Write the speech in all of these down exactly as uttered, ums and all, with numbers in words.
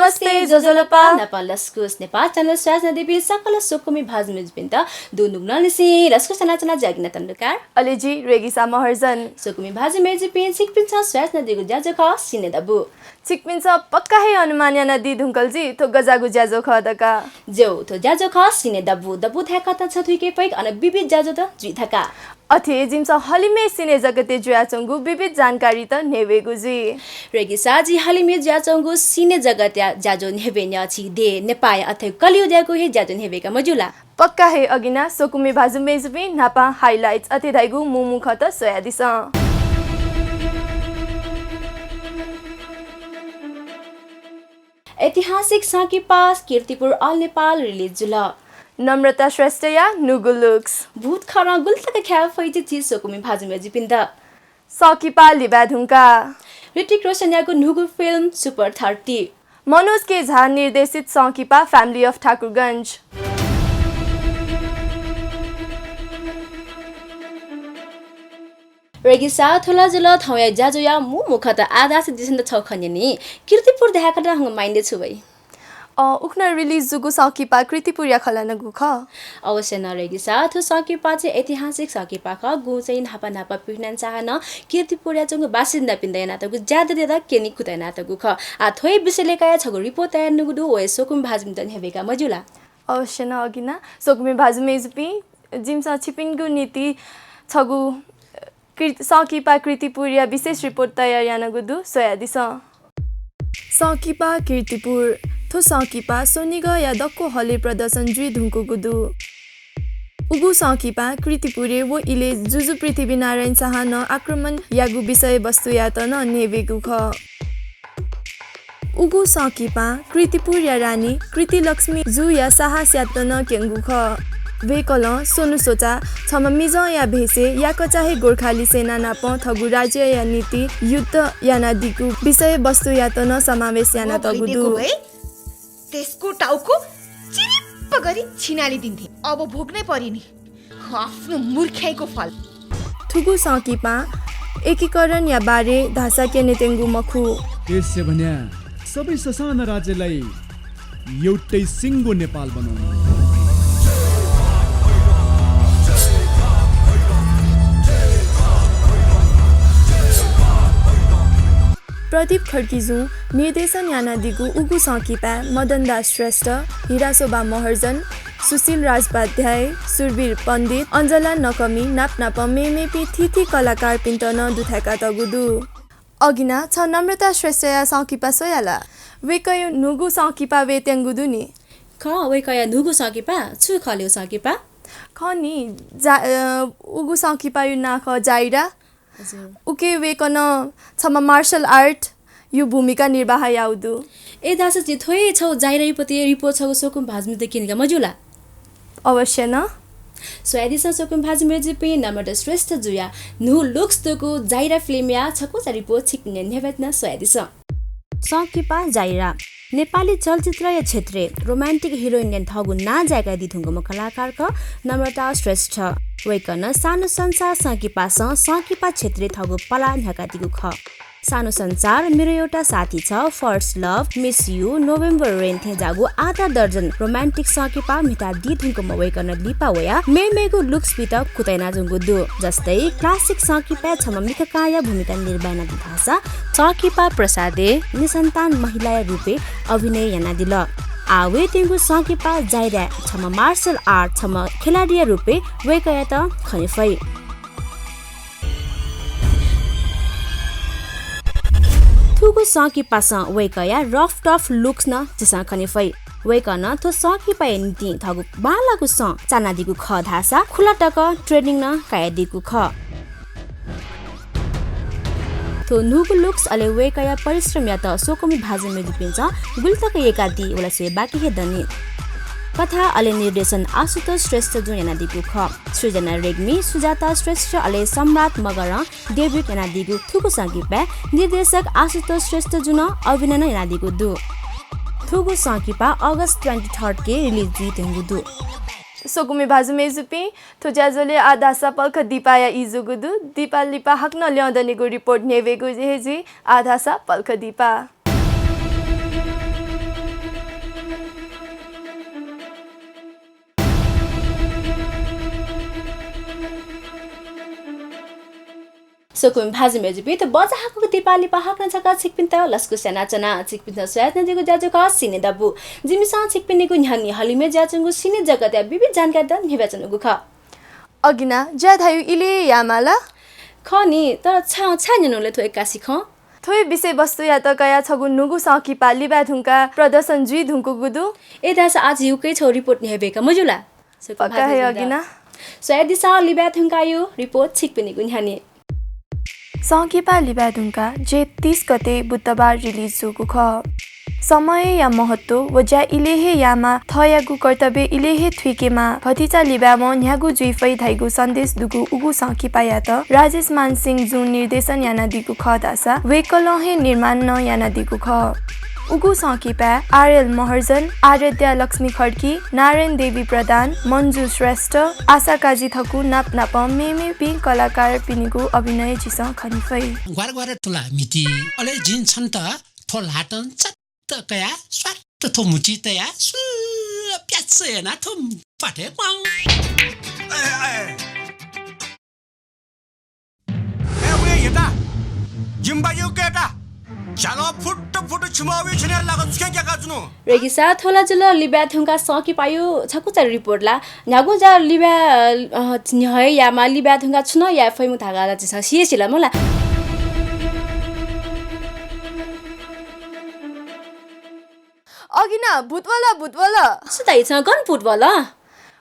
नमस्ते, ज्वजलपा। नापं लसकुस नेपाल च्यानल स्वयाच्वनादीपिं सकल स्वकुमि भाजु मय्जुपिन्त दुनुगलंनिसें लसकुस यानाच्वना जि अगिना तण्डुकार। अले जि रेगिसा महर्जन। स्वकुमि भाजु मय्जुपिं, छिकपिन्सं स्वयाच्वनादीगु ज्याझ्वः खः सिने दबू। छिकपिन्सं पक्का हे अनुमान यानादी धुंकल जुइ, थ्व गज्याःगु ज्याझ्वः खः धकाः। ज्यू, थ्व ज्याझ्वः खः सिने दबू। दबू धाय्‌काः त छथुइके फइक अन विविध ज्याझ्वःत जुइ धकाः। अथे जिमिसं हलिमय् सिने जगतय् जुयाच्वंगु विविध जानकारीत न्ह्यब्वयेगु जुइ। रेगिसा, जिं हलिमय् जुयाच्वंगु सिने जगतया ज्याझ्वः न्ह्यब्वये न्यंछि दे नेपाःया अथे कलियुगयागु हे ज्याझ्वः न्ह्यब्वयेका मज्यू ला? पक्का हे अगिना, स्वकुमि भाजु मय्जुपिं, न्हापां highlights अथे धइगु मू मू खँत स्वयादिसँ। ऐतिहासिक संकिपा कीर्तिपुर All Nepal release जुल। नम्रता श्रेष्ठया न्हूगु looks। भूतखरं गुलि तक ख्याये फइ जुइ झी स्वकुमि भाजु मय्जुपिन्त। संकिपा लिबाय् धुंकाः। ऋतिक रोशनयागु न्हूगु film Super Thirty। मनोज के झा निर्देशित संकिपा Family of ठाकुरगञ्ज। रेगिसा, थ्व ला जुल थौंया ज्याझ्वःया मू मू खँत। आः धाःसा जि छितः छगू खँ न्यने। कीर्तिपुर धाय्‌काः नं हंगु mind-य् छु वइ? अ, उखुन्हु release जूगु संकिपा कीर्तिपुरया खँ ला नं खः। अवश्य नं रेगिसा, थ्व संकिपा चाहिँ ऐतिहासिक संकिपा खः, गुगु चाहिँ न्हापा न्हापा पृथ्वीनारायण शाहं कीर्तिपुरया च्वंगु बासिन्दापिन्त यानातःगु ज्यादँयात क्यने कुतः यानातःगु खः। आः थ्व हे विषयलय् कयाः छगू report तयार यानागु दु, व हे स्वकुमि भाजुपिन्त न्ह्यब्वयेका मज्यू ला? अवश्य नं अगिना, स्वकुमि भाजु मय्जुपिं, जिमिसं छिकपिनिगु निंतिं छगू कृ-, संकिपा कीर्तिपुरया विशेष report तयार यानागु दु, स्वयादिसँ। संकिपा कीर्तिपुर। थ्व संकिपा स्वनिगःया दक्व हलय् प्रदर्शन जुइ धुंकूगु दु। उगु संकिपां कीर्तिपुरय् व इलय् जुजु पृथ्वीनारायण शाहं आक्रमण याःगु विषयवस्तुयात नं न्ह्यब्वयेगु खः। उगु संकिपां कीर्तिपुरया रानी कीर्तिलक्ष्मी जुया साहसयात नं क्यंगु खः। वय्कलं स्वन्हु स्वचाः छम्ह मिजंया भेषय् याकःचा हे गोर्खाली सेना नाप थःगु राज्यया निंतिं युद्ध यानादीगु विषयवस्तुयात नं समावेश यानातःगु दु। त्यसको टाउको चिरिप्प गरी छिनालिदिन्थे। अब भोग्नै पर्‍यो नि। आफ्नो मूर्खाइको फल। थुगु संकिपां एकीकरणया बारे धाःसा क्यनेत्यंगु मखु। देश भन्या सबै ससाना राज्यलाई एउटै सिंगो नेपाल बनाउनु। प्रदीप खड्गीजुं निर्देशन यानादीगु उगु संकिपाय् मदन दास श्रेष्ठ, हिराशोभा महर्जन, सुशील राजोपाध्याय, सुरवीर पण्डित, अञ्जला नकमी नापनापं मेमेपिं थीथी कलाकारपिन्त नं दुथ्याकातःगु दु। अगिना, छं नम्रता श्रेष्ठया संकिपा स्वया ला? वय्कःया न्हूगु संकिपा वयेत्यंगु दु नि। खः, वय्कःया न्हूगु संकिपा? छु खः ले व संकिपा? खः नि, जा-, अ, उगु संकिपाया नां खः जाइरा। हजुर। उकी वय्कलं छम्ह martial art या भूमिका निर्वाह याःगु दु। ए धाःसा झी थ्व हे छगू जाइराया प्रति report छगू स्वकुमि भाजु मय्जुपिन्त क्यनेका मज्यू ला? अवश्य नं। स्वयादिसँ स्वकुमि भाजु मय्जुपिं, नम्रता श्रेष्ठजुया न्हू looks दुगु जाइरा film या छकूचा report छिकपिनि न्ह्यब्वयेत्यना, स्वयादिसँ। संकिपा जाइरा। नेपाली चलचित्रया क्षेत्रय् romantic heroine यानाः थःगु नां जाय्कादी धुंकूम्ह कलाकार खः नम्रता श्रेष्ठ। वय्कलं सानो संसार संकिपासं संकिपा क्षेत्रय् थःगु पला न्ह्याकादीगु खः। सानो संसार, मेरो एउटा साथी छ, First Love, Miss You, November Rain थेंज्याःगु आधा दर्जन romantic संकिपा म्हितादी धुंकूम्ह वय्कलं लिपा वयाः मेमेगु looks बीत कुतः यानाच्वंगु दु। जस्तै classic संकिपाय् छम्ह मिखा कांया भूमिका निर्वाह यानादी धाःसा संकिपा प्रसादय् निसन्तान महिलाया रूपय् अभिनय यानादिल। आः वयेत्यंगु संकिपा जाइराय् छम्ह martial art, छम्ह खेलाडीया रूपय् वय्कःयात खने फइ। थुगु संकिपासं वय्कःया rough tough looks नं झीसं खने फइ। वय्कलं थ्व संकिपाया निंतिं थःगु बांलाःगु सँ चानादीगु खः धाःसा खुला तक training नं कयादीगु खः। थ्व न्हूगु looks अले वय्कःया परिश्रमयात स्वकुमि भाजु मय्जुपिन्सं गुलि तक यय्कादी व ला स्वये बाकी हे दनि। कथा अले निर्देशन आशुतोष श्रेष्ठजुं यानादीगु खः। सृजना रेग्मी, सुजाता श्रेष्ठ अले सम्राट मगरं debut यानादीगु थुगु संकिपाय् निर्देशक आशुतोष श्रेष्ठजुं नं अभिनय नं यानादीगु दु। थुगु संकिपा August twenty third के release जुइत्यंगु दु। स्वकुमि भाजु मय्जुपिं, थ्व ज्याझ्वलय् आः धाःसा पलख दिपाया ई जूगु दु। दिपा लिपा हाकनं ल्यं दनिगु report न्ह्यब्वयेगु हे जुइ। आः धाःसा पलख दिपा। सकलें भाजु मय्जुपिं, थ्व भचा हाकःगु दिपाः लिपा हाकनं छकः छिकपिन्त लसकुस यानाच्वना। छिकपिन्सं स्वयाच्वनादीगु ज्याझ्वः खः सिने दबू। जिमिसं छिकपिनिगु न्ह्यःने हलिमय् जुयाच्वंगु सिने जगतया विविध जानकारीत न्ह्यब्वयाच्वनागु खः। अगिना, ज्या धायेगु इलय् हे यायेमाः ला? खः नि, तर छाय्, छाय् न्यनागु ले थ्व एक्कासि खँ? थ्व हे विषयवस्तुयात कयाः छगू न्हूगु संकिपा लिबाय् धुंकाः प्रदर्शन जुइ धुंकूगु दु। अय् धाःसा आः झीगु छगू रिपोर्ट न्ह्यब्वयेका मज्यू ला? पक्का हे अगिना। स्वयादिसँ लिबाय् धुंकाःगु रिपोर्ट छिकपिनिगु न्ह्यःने। संकिपा लिबाय् धुंकाः जेठ तीस गते बुधबार रिलिज जूगु खः। समयया महत्व व ज्या इलय् हे यायेमाः, थःयागु कर्तव्य इलय् हे थुइकेमाः, भतिचा लिबाय् वं न्ह्यागु जुइ फइ धइगु सन्देश दुगु उगु संकिपायात राजेश मान सिंह जुं निर्देशन यानादीगु खः धाःसा वय्कलं हे निर्माण नं यानादीगु खः। उगु संकिपाय् आरएल महर्जन, आराध्या लक्ष्मी खड्गी, नारायण देवी प्रधान, मन्जु श्रेष्ठ, आशा काजी थकु नाप नापं मेमेपिं कलाकारपिनिगु अभिनय झीसं खने फइ। ग्वार ग्वार तुला म्हिती, अले जिं छन्त थ्व ल्हातं चट्ट कयाः स्वात्त थ्व म्हुचि तयाः सुल्ल प्याच्च याना थ्व पाथय् क्वां। ए, ए। ए, उये हेता। जिम्बा यु केता। झ्यालं फुट्ट फुट्ट छिमः वइ छन्या लाग छुखें ग्याका जुनु। रेगिसा, थ्व ला जुल लिबाय् धुंकाः संकिपायु छकुचा रिपोर्ट ला। न्ह्यागु ज्या लिबाय्, अ, न्ह्यः हे यायेमाः, लिबाय् धुंकाः छुं नं याये फइ मखु धकाः ला झीसं सिया सिल मला। अगिना, भूत वल, भूत वल। छु धाइ छं, गन भूत वल?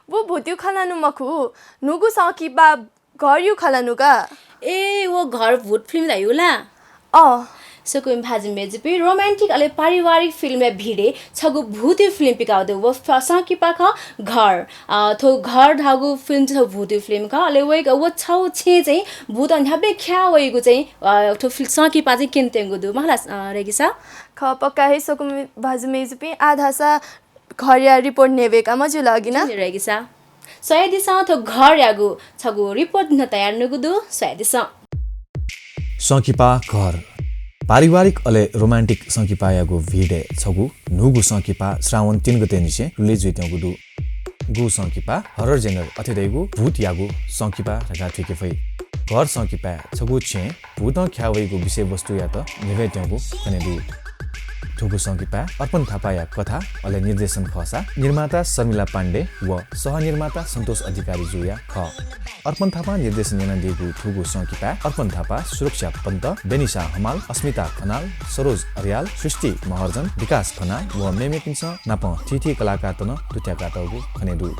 व भूतयु खँ ला नु मखु, न्हूगु संकिपा घरयु खँ ला नु का। ए, व घर भूत फिल्म धाइगु ला? अँ। सकलें भाजु मय्जुपिं, रोमान्टिक अले पारिवारिक फिल्मया भिडय् छगू भूतयु फिल्म पिकाः वःगु दु। व फ-, संकिपा खः घर। अ, थ्व घर धाःगु फिल्म चाहिँ छगू भूतयु फिल्म खः। अले वय्क-, व छगू छेँय् चाहिँ भूतं न्ह्याबलें ख्याः वइगु चाहिँ, अ, थ्व फिल्म संकिपां चाहिँ क्यनेत्यंगु दु। मखु ला, अ, रेगिसा? खः, पक्का हे सकलें भाजु मय्जुपिं, आः धाःसा घरया रिपोर्ट न्ह्यब्वयेका मज्यू ला अगिना? ज्यू नि रेगिसा। स्वयादिसँ, थ्व घरयागु छगू रिपोर्ट नं तयार नुगु दु, स्वयादिसँ। संकिपा घर। पारिवारिक अले रोमान्टिक संकिपायागु भिडय् छगू न्हूगु संकिपा श्रावण तीन गते निसें रिलिज जुइत्यंगु दु। उगु संकिपा हरर जेनर अथे धइगु भूतयागु संकिपा धकाः थुइके फइ। घर संकिपाय् छगू छेँय् भूतं ख्याः वइगु विषयवस्तुयात न्ह्यब्वयात्यंगु खने दु। थुगु संकिपाय् अर्पण थापाया कथा अले निर्देशन खःसा निर्माता शर्मिला पाण्डे व सहनिर्माता सन्तोष अधिकारी जुया खः। अर्पण थापां निर्देशन यानादीगु थुगु संकिपाय् अर्पण थापा, सुरक्षा पन्त, बेनिसा हमाल, अस्मिता खनाल, सरोज अर्याल, सृष्टि महर्जन, विकास खनाल व मेमेपिन्सं नापं थीथी कलाकारत नं दुथ्याकातःगु खने दु।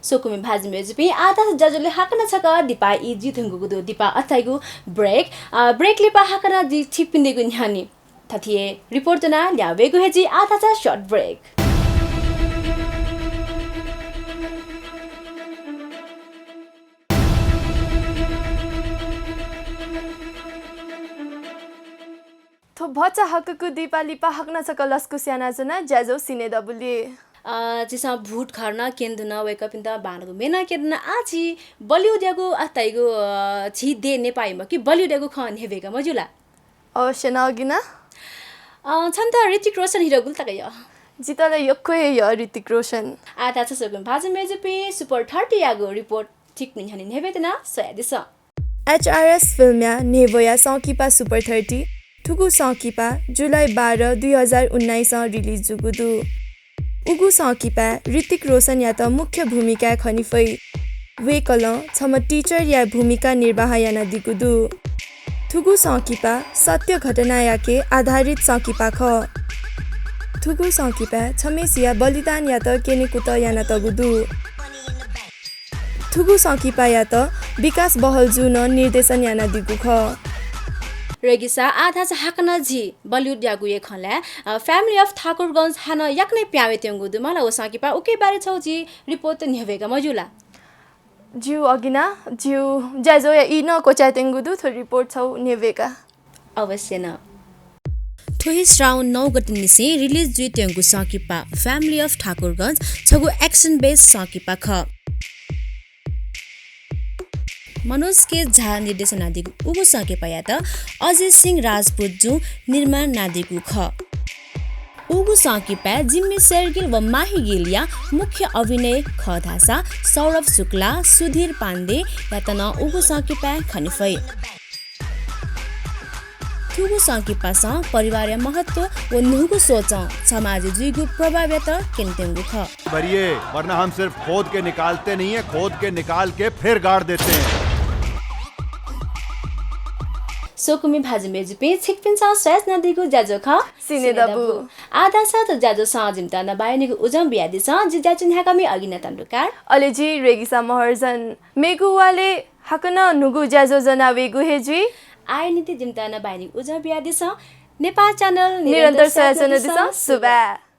सकलें भाजु मय्जुपिं, आः धाःसा ज्याझ्वलय् हाकनं छकः दिपाः ई जुइ धुंकूगु दु। दिपाः अथे धइगु ब्रेक। अ, ब्रेक लिपा हाकनं जि छिकपिनिगु न्ह्यःने थथे हे रिपोर्ट ज्वनाः न्ह्याः वयेगु हे जुइ। आः धाःसा short break। थ्व भचा हाकःगु दिपाः लिपा हाकनं छकः लसकुस यानाच्वना, ज्याझ्वः सिने दबुलिइ। अ, झीसं भूत घर नं क्यने धुन, वय्कःपिन्त बांलाःगु म्ये नं क्यने धुन। आः झी बलिउडयागु अथे धइगु, अ, झी देय् नेपाःया मखु कि बलिउडयागु खँ न्ह्यब्वयेका मज्यू ला? अवश्य नं अगिना। अ, छन्त ऋतिक रोशन हिरो गुलि तक यः? जितः ला यक्व हे यः ऋतिक रोशन। आः धाःसा सकलें भाजु मय्जुपिं, सुपर थर्टीयागु रिपोर्ट छिकपिनि न्ह्यःने न्ह्यब्वयेत्यना, स्वयादिसँ। एचआरएस फिल्मया न्ह्यब्वया संकिपा सुपर थर्टी। थुगु संकिपा जुलाई बाह्र, दुई हजार उन्नाइसं रिलिज जूगु दु। उगु संकिपाय् ऋतिक रोशनयात मुख्य भूमिकाय् खने फइ। वय्कलं छम्ह टिचरया भूमिका निर्वाह यानादीगु दु। थुगु संकिपा सत्य घटनायाके आधारित संकिपा खः। थुगु संकिपाय् छम्हेसिया बलिदानयात क्यनेकुतः यानातःगु दु। थुगु संकिपायात विकास बहलजुं नं निर्देशन यानादीगु खः। रेगिसा, आः धाःसा हाकनं झी बलिउडयागु हे खँ ल्हाये, अ, Family of ठाकुरगंज हानं याकनं पिहां वयेत्यंगु दु मला व संकिपा, उकिया बारे छगू झी रिपोर्ट न्ह्यब्वयेका मज्यू ला? ज्यू अगिना, ज्यू ज्याझ्वःया ई नं क्वचायेत्यंगु दु, थ्व रिपोर्ट छगू न्ह्यब्वयेका। अवश्य नं। थ्व हे श्रावण नौ गते निसें रिलिज जुइत्यंगु संकिपा Family of ठाकुरगंज छगू action based संकिपा खः। मनोज के झां निर्देशन यानादीगु उगु संकिपायात अजय सिंह राजपूतजुं निर्माण यानादीगु खः। उगु संकिपाय् जिम्मी शेरगिल व माही गिलया मुख्य अभिनय खः धाःसा सौरभ शुक्ला, सुधीर पाण्डेयात नं उगु संकिपाय् खने फइ। थुगु संकिपासं परिवारया महत्व व न्हूगु सोचं समाजय् जुइगु प्रभावयात क्यनेत्यंगु खः। भरिए, वरना हम सिर्फ खोद के निकालते नहीं है, खोद के निकाल के फिर गाड़ देते हैं। स्वकुमि भाजु मय्जुपिं, छिकपिन्सं स्वयाच्वनादीगु ज्याझ्वः खः सिनेदबू। आः धाःसा थ्व ज्याझ्वःसं जिमित नं बायानिगु उजं बियादिसँ। जि ज्याझ्वः न्ह्याकामि अगिना तण्डुकार। अले जि रेगिसा महर्जन। मेगु वालय् हाकनं न्हूगु ज्याझ्वः ज्वना वइगु हे जुइ। आः निंतिं जिमित नं बायानिगु उजं बियादिसँ। नेपाः च्यानल निरन्तर स्वयाच्वनादिसँ। सुभाय्।